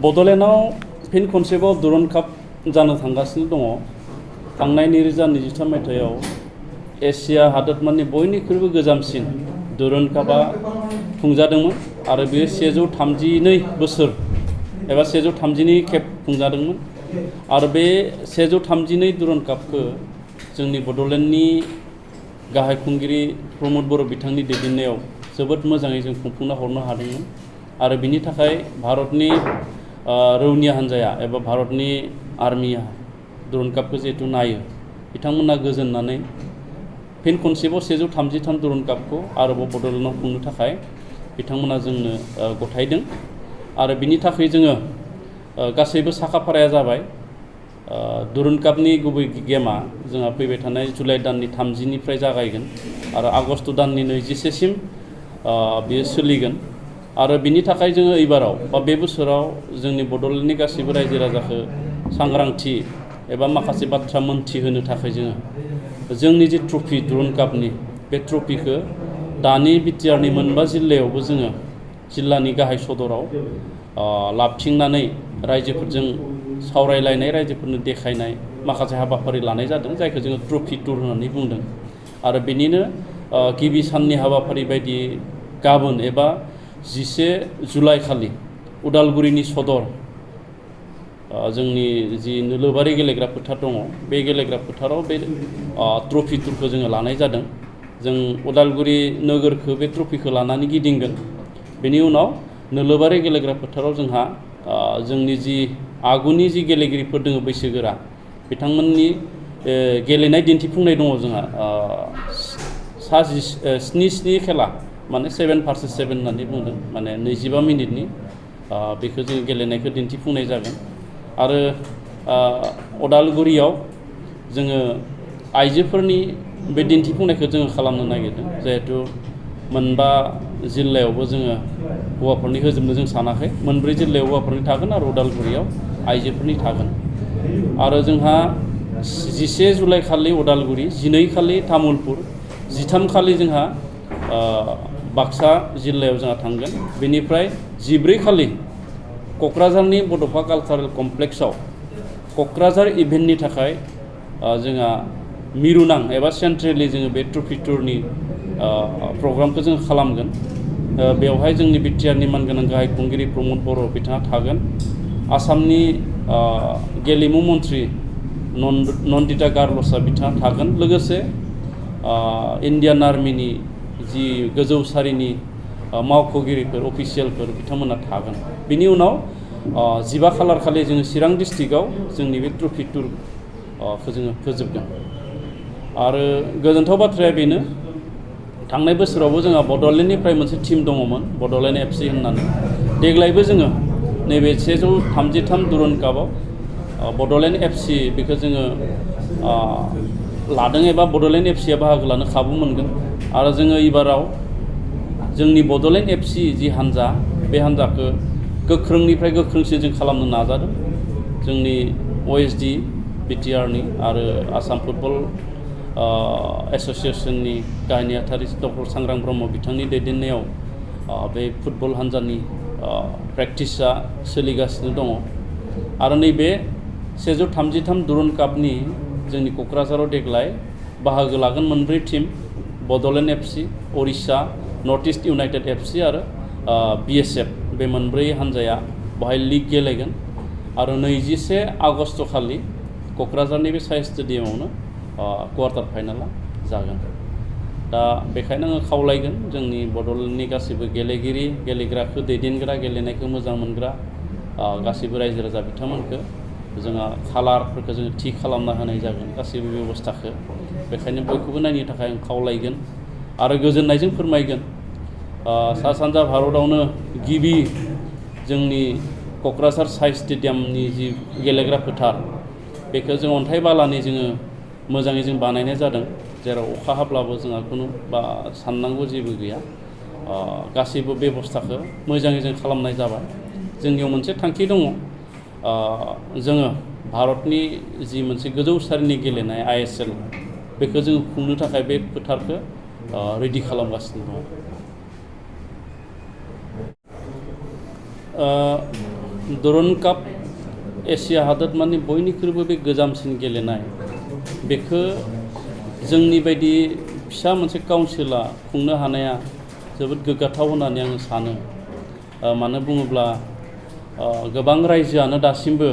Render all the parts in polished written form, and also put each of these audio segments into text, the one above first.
बड'लेण्डआव फिन खनसेबाव दुरन काप जानो थांगासिनो दङ। थांनाय 2023 मायथाइयाव एशिया हादोरमानि बयनिख्रुइबो गोजामसिन दुरन कापआ खुंजादोंमोन आरो बेयो 132 बोसोर एबा 132 खेब खुंजादोंमोन आरो बे 132 दुरन कापखौ जोंनि बड'लेण्डनि गाहाय खुंगिरि प्रमद बर' बिथांनि दैदेननायाव जोबोद मोजाङै जों खुंफुंना हरनो हादोंमोन आरो बिनि थाखाय भारतनि रौनिया हान्जाया एबा भारतनि आर्मिया दुरन कापखौ जिहेतु नायो बिथांमोना गोजोननानै फिन खनसेबाव 133 दुरन कापखौ आरोबाव बड'लेण्डआव खुंनो थाखाय बिथांमोना जोंनो गथायदों आरो बिनि थाखाय जोङो गासैबो साखाफाराया जाबाय। दुरन कापनि गुबै गेमा जोंहा फैबाय थानाय जुलाइ दाननि 30निफ्राय जागायगोन आरो आगस्ट दाननि 21सिम बेयो सोलिगोन आरो बिनि थाखाय जोङो एबाराव बा बे बोसोराव जोंनि बड'लेण्डनि गासैबो रायजो राजाखौ सांग्रांथि एबा माखासे बाथ्रा मोनथिहोनो थाखाय जोंनि जे ट्रफि दुरन कापनि बे ट्रफिखौ दानि बिटिआरनि मोनबा जिल्लायावबो जोङो जिल्लानि गाहाय सदराव लाबथिंनानै रायजोफोरजों सावरायलायनाय रायजोफोरनो देखायनाय माखासे हाबाफारि लानाय जादों जायखौ जोङो ट्रफि टुर होननानै बुंदों आरो बेनिनो गिबि साननि हाबाफारि बायदि गाबोन एबा 11 जुलाइ खालि उदालगुरिनि सदर जोंनि जि नोलोबारि गेलेग्रा फोथार दङ बे गेलेग्रा फोथाराव बे ट्रफि टुरखौ जोङो लानाय जादों। जों उदालगुरि नोगोरखौ बे ट्रफिखौ लानानै गिदिंगोन। बेनि उनाव नोलोबारि गेलेग्रा फोथाराव जोंहा जोंनि जि आगुनि जि गेलेगिरिफोर दङ बैसोगोरा बिथांमोननि गेलेनाय दिन्थिफुंनाय दङ जोंहा 7 खेला माने 7 vs 7 होननानै बुंदों माने 25 मिनिटनि बेखौ जों गेलेनायखौ दिन्थिफुंनाय जागोन आरो उदालगुरियाव जोङो आइजोफोरनि बे दिन्थिफुंनायखौ जोङो खालामनो नागिरदों जिहेतु मोनबा जिल्लायावबो जोङो हौवाफोरनि होजोबनो जों सानाखै मोनब्रै जिल्लायाव हौवाफोरनि थागोन आरो उदालगुरियाव आइजोफोरनि थागोन आरो जोंहा 11 जुलाइ खालि उदालगुरि 12 खालि तामुलपुर 13 खालि जोंहा बाक्सा जिल्लायाव जोंहा थांगोन बेनिफ्राय 14 खालि क'क्राझारनि बड'फा कालचारेल कमप्लेक्सआव क'क्राझार इभेन्टनि थाखाय जोंहा मिरुनां एबा सेन्ट्रेलि जोङो बे ट्रफि टुरनि प्रग्रामखौ जोङो खालामगोन। बेवहाय जोंनि बिटिआरनि मानगोनां गाहाय खुंगिरि प्रमद बर' बिथाङा थागोन आसामनि गेलेमु मन्त्रि नन्दिता गारलसा बिथाङा थागोन लोगोसे इण्डियान आर्मिनि जि गोजौ सारिनि मावख'गिरिफोर अफिसियेलफोर बिथांमोना थागोन। बिनि उनाव 15 खालार खालि जोङो चिरां डिस्ट्रिक्टआव जोंनि बे ट्रफि टुरखौ जोङो फोजोबगोन आरो गोजोनथाव बाथ्राया बेनो थांनाय बोसोरावबो जोंहा बड'लेण्डनिफ्राय मोनसे टीम दङमोन बड'लेण्ड FC होननानै देग्लायबो जोङो नैबे 133 दुरन कापआव बड'लेण्ड FC बेखौ जोङो लादों एबा बड'लेण्ड FCआ बाहागो लानो खाबु मोनगोन आरो जोङो एबाराव जोंनि बड'लेण्ड FC जि हान्जा बे हान्जाखौ गोख्रोंनिफ्राय गोख्रोंसिन जों खालामनो नाजादों। जोंनि OSD बिटिआरनि आरो आसाम फुटबल एस'सिएशननि गाहाय नेहाथारि डक्टर सांग्रां ब्रह्म बिथांनि दैदेननायाव बे फुटबल हान्जानि प्रेक्टिसा सोलिगासिनो दङ आरो नैबे 133 दुरन कापनि जोंनि क'क्राझाराव देग्लाय बाहागो लागोन मोनब्रै टीम बड'लेण्ड FC उरिष्या नर्थ इस्ट इउनाइटेड FC आरो BSF बे मोनब्रै हान्जाया बेहाय लिग गेलेगोन आरो 21 आगस्ट खालि क'क्राझारनि बे साइ स्टेडियामावनो क्वार्टार फाइनाला जागोन। दा बेखायनो आङो खावलायगोन जोंनि बड'लेण्डनि गासैबो गेलेगिरि गेलेग्राखौ दैदेनग्रा गेलेनायखौ मोजां मोनग्रा गासैबो रायजो राजा बिथांमोनखौ जोंहा खालारफोरखौ जोङो थि खालामना होनाय जागोन गासैबो बेबस्थाखौ बेखायनो बयखौबो नायनो थाखाय आं खावलायगोन आरो गोजोननायजों फोरमायगोन सा सानजा भारतआवनो गिबि जोंनि क'क्राझार साइ स्टेडियामनि जि गेलेग्रा फोथार बेखौ जों अन्थाइ बालानि जोङो मोजाङै जों बानायनाय जादों जेराव अखा हाब्लाबो जोंहा खुनु साननांगौ जेबो गैया गासैबो बेबस्थाखौ मोजाङै जों खालामनाय जाबाय। जोंनियाव मोनसे थांखि दङ जोङो भारतनि जि मोनसे गोजौ सारिनि गेलेनाय ISL बेखौ जोङो खुंनो थाखाय बे फोथारखौ रेडि खालामगासिनो दङ। दुरन काप एसिया हादोरमानि बयनिख्रुइबो बे गोजामसिन गेलेनाय बेखौ जोंनि बायदि फिसा मोनसे काउन्सिला खुंनो हानाया जोबोद गोग्गाथाव होननानै आं सानो। मानो बुङोब्ला गोबां रायजोआनो दासिमबो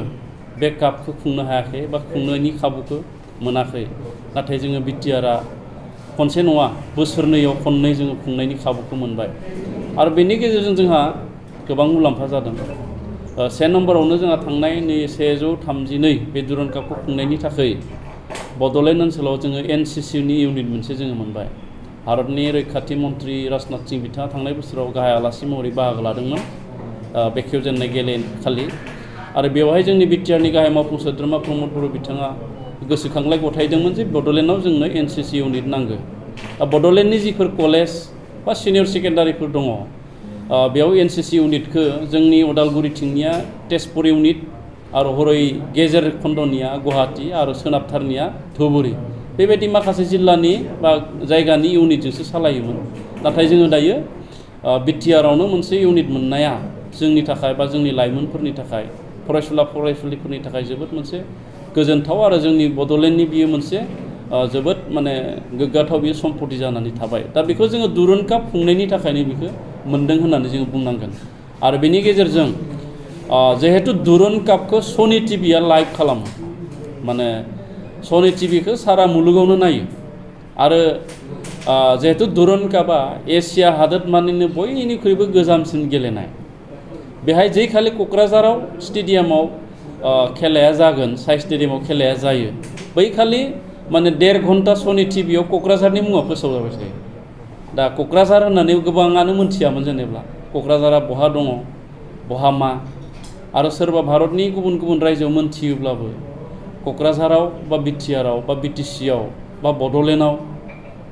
बे कापखौ खुंनो हायाखै बा खुंनायनि खाबुखौ मोनाखै। नाथाय जोङो बिटिआरआ खनसे नङा बोसोरनैयाव खननै जोङो खुंनायनि खाबुखौ मोनबाय आरो बेनि गेजेरजों जोंहा गोबां मुलाम्फा जादों। से नम्बरावनो जोंहा थांनाय 132 बे दुरन कापखौ खुंनायनि थाखाय बड'लेण्ड ओनसोलाव जोङो एनसिसिनि इउनिट मोनसे जोङो मोनबाय। भारतनि रैखाथि मन्त्रि राजनाथ सिंह बिथाङा थांनाय बोसोराव गाहाय आलासि महरै बाहागो लादोंमोन बेखेवजेननाय गेलेखालि आरो बेवहाय जोंनि बिटिआरनि गाहाय मावफुं सोद्रोमा प्रमद बर' बिथाङा गोसोखांलाय गथायदोंमोन जे बड'लेण्डआव जोंनो एनसिसि इउनिट नांगौ। बड'लेण्डनि जिफोर कलेज बा सिनियर सेकेन्डारिफोर दङ बेयाव एनसिसि इउनिटखौ जोंनि उदालगुरिथिंनिया तेजपुर इउनिट आरो हरै गेजेर खन्दनिया गुवाहाटी आरो सोनाबथारनिया धुबुरी बेबायदि माखासे जिल्लानि बा जायगानि इउनिटजोंसो सालायोमोन। नाथाय जोङो दायो बिटिआरआवनो मोनसे इउनिट मोननाया जोंनि थाखाय बा जोंनि लाइमोनफोरनि थाखाय फरायसुला फरायसुलिफोरनि थाखाय जोबोद मोनसे गोजोनथाव आरो जोंनि बड'लेण्डनि बियो मोनसे जोबोद माने गोग्गाथाव बियो सम्पति जानानै थाबाय। दा बेखौ जोङो दुरुन काप खुंनायनि थाखायनो बेखौ मोन्दों होननानै जोङो बुंनांगोन। आरो बेनि गेजेरजों जिहेतु दुरुन कापखौ सनि टिभिया लाइभ खालामो माने सनि टिभिखौ सारा मुलुगावनो नायो आरो जिहेतु दुरुन कापआ एसिया हादोरमानिनो बयनिख्रुइबो गोजामसिन गेलेनाय बेहाय जै खालि क'क्राझाराव स्टेडियामाव खेलाया जागोन साइ स्टेडियामाव खेलाया जायो बै खालि माने 1.5 घन्टा सनि टिभियाव क'क्राझारनि मुङा फोसावजाबाय थायो। दा क'क्राझार होननानै गोबाङानो मोनथियामोन जेनेबा क'क्राझारा बहा दङ बहा मा आरो सोरबा भारतनि गुबुन गुबुन रायजोआव मोनथियोब्लाबो क'क्राझाराव बा बिटिआरआव बा बिटिसिआव बा बड'लेण्डआव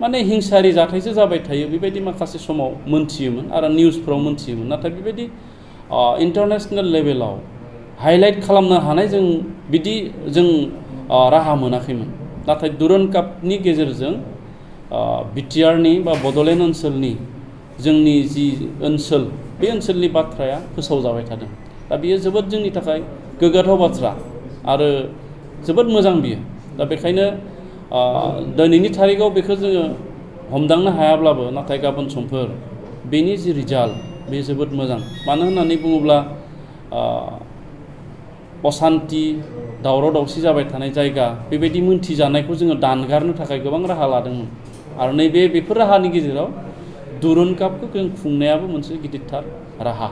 माने हिंसायारि जाथायसो जाबाय थायो बेबायदि माखासे समाव मोनथियोमोन आरो निउसफ्राव मोनथियोमोन। नाथाय बेबायदि इन्टारनेसनेल लेभेलाव हाइलाइट खालामनो हानाय जों राहा मोनाखैमोन। नाथाय दुरुन कापनि गेजेरजों बिटिआरनि बा बड'लेण्ड ओनसोलनि जोंनि जि ओनसोल बे ओनसोलनि बाथ्राया फोसावजाबाय थादों। दा बेयो जोबोद जोंनि थाखाय गोग्गाथाव बाथ्रा आरो जोबोद मोजां बियो। दा बेखायनो दिनैनि थारिखआव बेखौ जोङो हमदांनो हायाब्लाबो नाथाय गाबोन समफोर बेनि जि रिजाल्ट बे जोबोद मोजां। मानो होननानै बुङोब्ला असान्ति दावराव दावसि जाबाय थानाय जायगा बेबायदि मोनथिजानायखौ जोङो दानगारनो थाखाय गोबां राहा लादोंमोन आरो बेफोर राहानि गेजेराव दुरुन कापखौ जों खुंनायाबो मोनसे गिदिरथार राहा।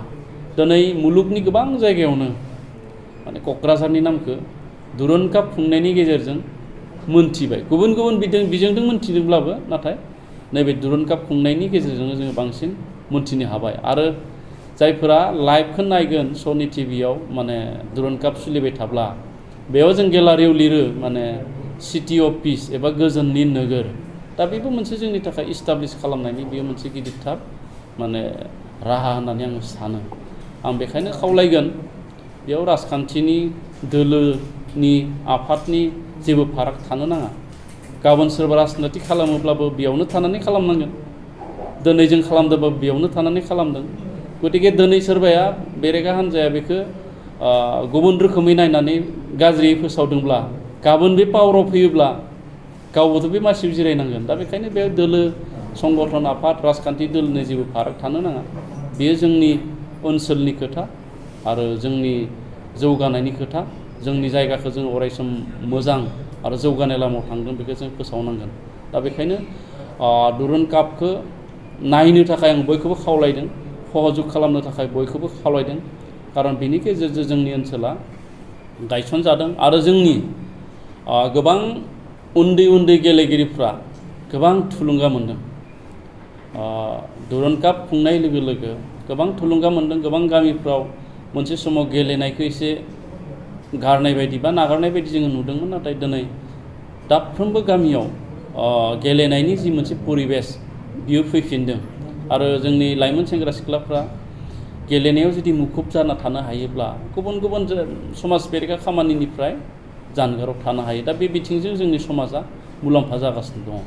दिनै मुलुगनि गोबां जायगायावनो माने क'क्राझारनि नामखौ दुरुन काप खुंनायनि गेजेरजों मोनथिबाय। गुबुन गुबुन बिजोंजों मोनथिदोंब्लाबो नाथाय नैबे दुरुन काप खुंनायनि गेजेरजोंनो जोङो बांसिन मोनथिनो हाबाय आरो जायफोरा लाइभखौ नायगोन सनि टिभियाव माने दुरुन काप सोलिबाय थाब्ला बेयाव जों गेलारियाव लिरो माने सिटि अफ पिस एबा गोजोननि नोगोर। दा बेबो मोनसे जोंनि थाखाय इस्टाब्लिश खालामनायनि बेयो मोनसे गिदिरथार माने राहा होननानै आं सानो। आं बेखायनो खावलायगोन बेयाव राजखान्थिनि दोलोनि आफादनि जेबो फाराग थानो नाङा। गाबोन सोरबा राजनिति खालामोब्लाबो बेयावनो थानानै खालामनांगोन। दिनै जों खालामदोंबा बेयावनो थानानै खालामदों। गतिके दिनै सोरबाया बेरेखा हान्जाया बेखौ गुबुन रोखोमै नायनानै गाज्रियै फोसावदोंब्ला गाबोन बे पावाराव फैयोब्ला गावबोथ' बे मासियाव जिरायनांगोन। दा बेखायनो बे दोलो संगठन आफाद राजखान्थि दोलोनि जेबो फाराग थानो नाङा। बेयो जोंनि ओनसोलनि खोथा आरो जोंनि जौगानायनि खोथा। जोंनि जायगाखौ जों अरायसम मोजां आरो जौगानाय लामायाव थांदों बेखौ जों फोसावनांगोन। दा बेखायनो दुरुन कापखौ नायनो थाखाय आं बयखौबो खावलायदों सहजुग खालामनो थाखाय बयखौबो खावलायदों। खारन बेनि गेजेरजों जोंनि ओनसोला गायसनजादों आरो जोंनि गोबां उन्दै उन्दै गेलेगिरिफ्रा गोबां थुलुंगा मोनदों। दुरुन काप खुंनाय लोगो लोगो गोबां थुलुंगा मोनदों। गोबां गामिफ्राव मोनसे समाव गेलेनायखौ एसे गारनाय बायदि बा नागारनाय बायदि जोङो नुदोंमोन। नाथाय दिनै दाफ्रोमबो गामियाव गेलेनायनि जि मोनसे परिबेस बियो फैफिनदों आरो जोंनि लाइमोन सेंग्रा सिख्लाफ्रा गेलेनायाव जुदि मुखुब जाना थानो हायोब्ला गुबुन गुबुन समाज बेरेखा खामानिनिफ्राय जानगाराव थानो हायो। दा बे बिथिंजों जोंनि समाजा मुलाम्फा जागासिनो दङ।